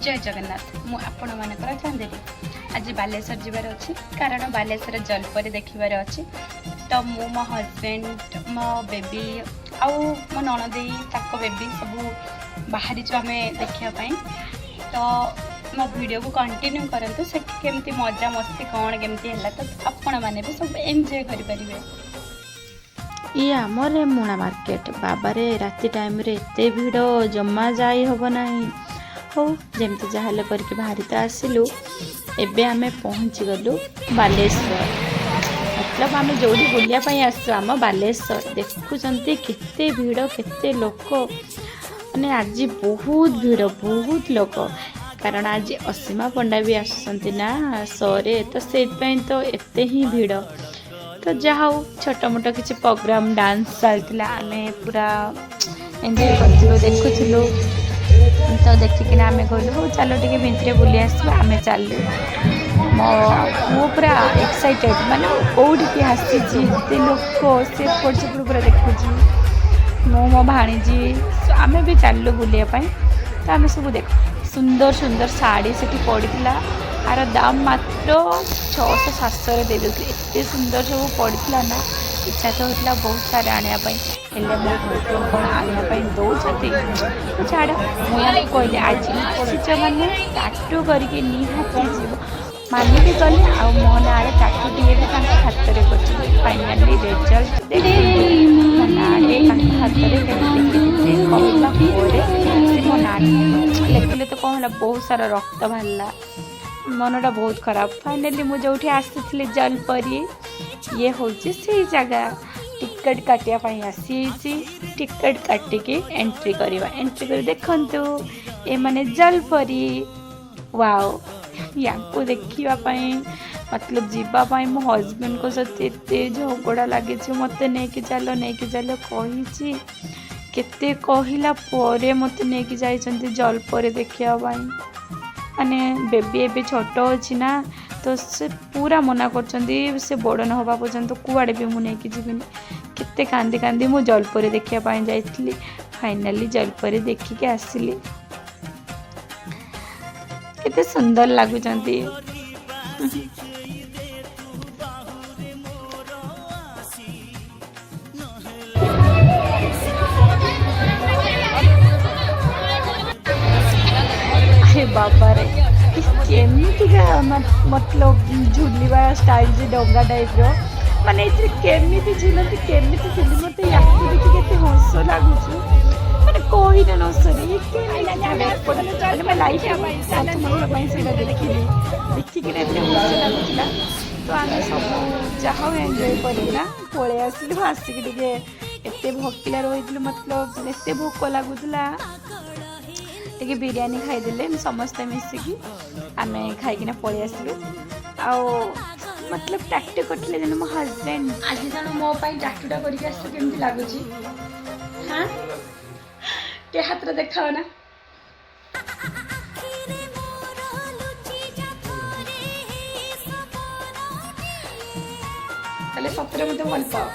ଜୟ ଜଗନ୍ନାଥ। ମୁଁ ଆପଣମାନଙ୍କର ଚାନ୍ଦିନୀ। ଆଜି ବାଲେଶ୍ୱର ଯିବାର ଅଛି, କାରଣ ବାଲେଶ୍ୱର ଜଲପରି ଦେଖିବାର ଅଛି। ତ ମୁଁ, ମୋ ହଜବେଣ୍ଡ, ମୋ ବେବି ଆଉ ମୋ ନଣଦେଇ, ତାଙ୍କ ବେବି ସବୁ ବାହାରିଛୁ ଆମେ ଦେଖିବା ପାଇଁ। ତ ମୋ ଭିଡ଼ିଓକୁ କଣ୍ଟିନ୍ୟୁ କରନ୍ତୁ। ସେଠି କେମିତି ମଜା ମସ୍ତି କ'ଣ କେମିତି ହେଲା, ତ ଆପଣମାନେ ବି ସବୁ ଏନ୍ଜୟ କରିପାରିବେ। ଇଏ ଆମ ରେମୁଣା ମାର୍କେଟ। ବାବାରେ, ରାତି ଟାଇମ୍ରେ ଏତେ ଭିଡ଼, ଜମା ଯାଇ ହେବ ନାହିଁ। ହଉ, ଯେମିତି ଯାହା ହେଲେ କରିକି ବାହାରି ତ ଆସିଲୁ। ଏବେ ଆମେ ପହଞ୍ଚିଗଲୁ ବାଲେଶ୍ୱର। ମତଲବ ଆମେ ଯେଉଁଠି ବୁଲିବା ପାଇଁ ଆସିଛୁ, ଆମ ବାଲେଶ୍ୱର। ଦେଖୁଛନ୍ତି କେତେ ଭିଡ଼, କେତେ ଲୋକ। ମାନେ ଆଜି ବହୁତ ଭିଡ଼, ବହୁତ ଲୋକ, କାରଣ ଆଜି ଅସୀମା ପଣ୍ଡା ବି ଆସୁଛନ୍ତି ନା ଶୋରେ, ତ ସେଇଥିପାଇଁ ତ ଏତେ ହିଁ ଭିଡ଼। ତ ଯାହା ହଉ, ଛୋଟ ମୋଟ କିଛି ପ୍ରୋଗ୍ରାମ୍, ଡାନ୍ସ ଚାଲିଥିଲା। ଆମେ ପୁରା ଏନ୍ଜୟ କରୁଥିଲୁ, ଦେଖୁଥିଲୁ। ତ ଦେଖିକିନା ଆମେ କହିଲୁ, ହଉ ଚାଲ ଟିକେ ଭିତରେ ବୁଲି ଆସିବା। ଆମେ ଚାଲିଲୁ। ମୋ ପୁଅ ପୁରା ଏକ୍ସାଇଟେଡ଼, ମାନେ କେଉଁଠିକି ଆସିଛି, ଏତେ ଲୋକ, ସେ ଏପଟ ସେପଟ ପୁରା ଦେଖୁଛି। ମୁଁ, ମୋ ଭାଣିଜୀ, ଆମେ ବି ଚାଲିଲୁ ବୁଲିବା ପାଇଁ। ତ ଆମେ ସବୁ ଦେଖ, ସୁନ୍ଦର ସୁନ୍ଦର ଶାଢ଼ୀ ସେଠି ପଡ଼ିଥିଲା। ଆର ଦାମ ମାତ୍ର 600 700ରେ ଦେଇଦେଉଥିଲେ। ଏତେ ସୁନ୍ଦର ସବୁ ପଡ଼ିଥିଲା ନା, ଇଚ୍ଛା ତ ହେଉଥିଲା ବହୁତ ସାରା ଆଣିବା ପାଇଁ। ହେଲେ ମୋ ହଜବେଣ୍ଡ କ'ଣ ଆଣିବା ପାଇଁ ଦେଉଛନ୍ତି? ତ ଛାଡ଼, ମୁଁ ୟାକୁ କହିଲି, ଆଜି ଆସିଛ ମାନେ ଟାଟୁ କରିକି ନିହାତି ଯିବ। ମାନି ବି ଗଲେ ଆଉ ମୋ ନାଁରେ ଟାଟୁଟିଏ ବି ତାଙ୍କ ହାତରେ କରିଛନ୍ତି। ଫାଇନାଲି ରେଜଲ୍ଟ ଦେଖନ୍ତୁ, ମୋ ନାଁରେ ତାଙ୍କ ହାତରେ କେମିତି ଲେଖିଥିଲେ। କହିବା ପରେ ସେ ମୋ ନାଁ ଲେଖିଲେ। ତ କ'ଣ ହେଲା, ବହୁତ ସାରା ରକ୍ତ ବାହାରିଲା, ମନଟା ବହୁତ ଖରାପ। ଫାଇନାଲି ମୁଁ ଯେଉଁଠି ଆସିଥିଲି ଜଲପରି, ଇଏ ହେଉଛି ସେଇ ଜାଗା। ଟିକେଟ୍ କାଟିବା ପାଇଁ ଆସିଯାଇଛି। ଟିକେଟ୍ କାଟିକି ଏଣ୍ଟ୍ରି କରିବା। ଏଣ୍ଟ୍ରି କରି ଦେଖନ୍ତୁ, ଏମାନେ ଜଲପରି। ୱାଓ, ୟାଙ୍କୁ ଦେଖିବା ପାଇଁ, ମତଲବ ଯିବା ପାଇଁ ମୋ ହଜବେଣ୍ଡଙ୍କ ସହିତ ଏତେ ଝଗଡ଼ା ଲାଗିଛି। ମୋତେ ନେଇକି ଚାଲ, ନେଇକି ଚାଲ କହିଛି। କେତେ କହିଲା ପରେ ମୋତେ ନେଇକି ଯାଇଛନ୍ତି ଜଲପରି ଦେଖିବା ପାଇଁ। ମାନେ ବେବି ଏବେ ଛୋଟ ଅଛି ନା, ତ ସେ ପୁରା ମନା କରୁଛନ୍ତି, ସେ ବଡ଼ ନ ହେବା ପର୍ଯ୍ୟନ୍ତ କୁଆଡ଼େ ବି ମୁଁ ନେଇକି ଯିବିନି। କେତେ କାନ୍ଦି କାନ୍ଦି ମୁଁ ଜଲପରି ଦେଖିବା ପାଇଁ ଯାଇଥିଲି। ଫାଇନାଲି ଜଲପରି ଦେଖିକି ଆସିଲି। କେତେ ସୁନ୍ଦର ଲାଗୁଛନ୍ତି। ଆରେ ବାବାରେ, କେମିତିକା ମତଲବ ଝୁଲିବା ଷ୍ଟାଇଲ୍ ଯେ, ଡଙ୍ଗା ଟାଇପ୍ର। ମାନେ ଏଥିରେ କେମିତି ଝୁଲନ୍ତି, କେମିତି ଝୁଲି, ମୋତେ ୟାକୁ ଦେଖି କେତେ ହସ ଲାଗୁଛି, ମାନେ କହିଲେ ନ ସରେ। ଇଏ କେମିତି, ମାନେ ମୋ ଲାଇଫ୍ ପ୍ରଥମ ପାଇଁ ସେଇଟା ଦେଖିଲି। ଦେଖିକିନା ଏତେ ହସ ଲାଗୁଥିଲା। ତ ଆମେ ସବୁ ଯାହା ହଉ ଏନ୍ଜୟ କରିକିନା ପଳେଇ ଆସିଲୁ। ଆସିକି ଟିକେ ଏତେ ଭୋକିଲା ରହିଥିଲୁ, ମତଲବ ଏତେ ଭୋକ ଲାଗୁଥିଲା, ଟିକେ ବିରିୟାନୀ ଖାଇଦେଲେ ସମସ୍ତେ ମିଶିକି। ଆମେ ଖାଇକିନା ପଳେଇ ଆସିଲୁ। ଆଉ ମତଲବ ଟାଟୁ କରିଥିଲେ ଜଣେ ମୋ ହଜବେଣ୍ଡ। ଆଜି ଜଣେ ମୋ ପାଇଁ ଟାଟୁଟା କରିକି ଆସିଛୁ। କେମିତି ଲାଗୁଛି? ହଁ, ଟିକେ ହାତରେ ଦେଖାଅ ନା। ଆଖିରେ ମୋର ଲୁଚି ଯା ଥରେ ସପନଟିଏ। ତାହେଲେ ସତରେ ମୋତେ ଭଲ ପାଅ?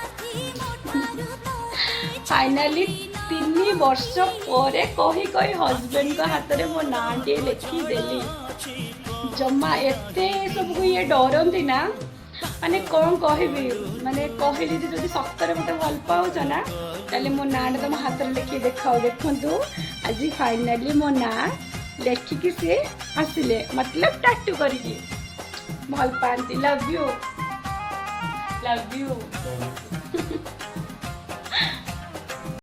ମୋଠାରୁ ତୋତେ ଫାଇନାଲି 3 ବର୍ଷ ପରେ କହି କହି ହଜବେଣ୍ଡଙ୍କ ହାତରେ ମୋ ନାଁଟିଏ ଲେଖିଦେଲି। ଜମା ଏତେ ସବୁକୁ ଇଏ ଡରନ୍ତି ନା, ମାନେ କ'ଣ କହିବି। ମାନେ କହିଲି ଯେ ଯଦି ସତରେ ମୋତେ ଭଲ ପାଉଛ ନା, ତାହେଲେ ମୋ ନାଁଟା ତମ ହାତରେ ଲେଖିକି ଦେଖାଅ। ଦେଖନ୍ତୁ, ଆଜି ଫାଇନାଲି ମୋ ନାଁ ଲେଖିକି ସିଏ ଆସିଲେ, ମତଲବ ଟାଟୁ କରିକି। ଭଲ ପାଆନ୍ତି। Love you, love you.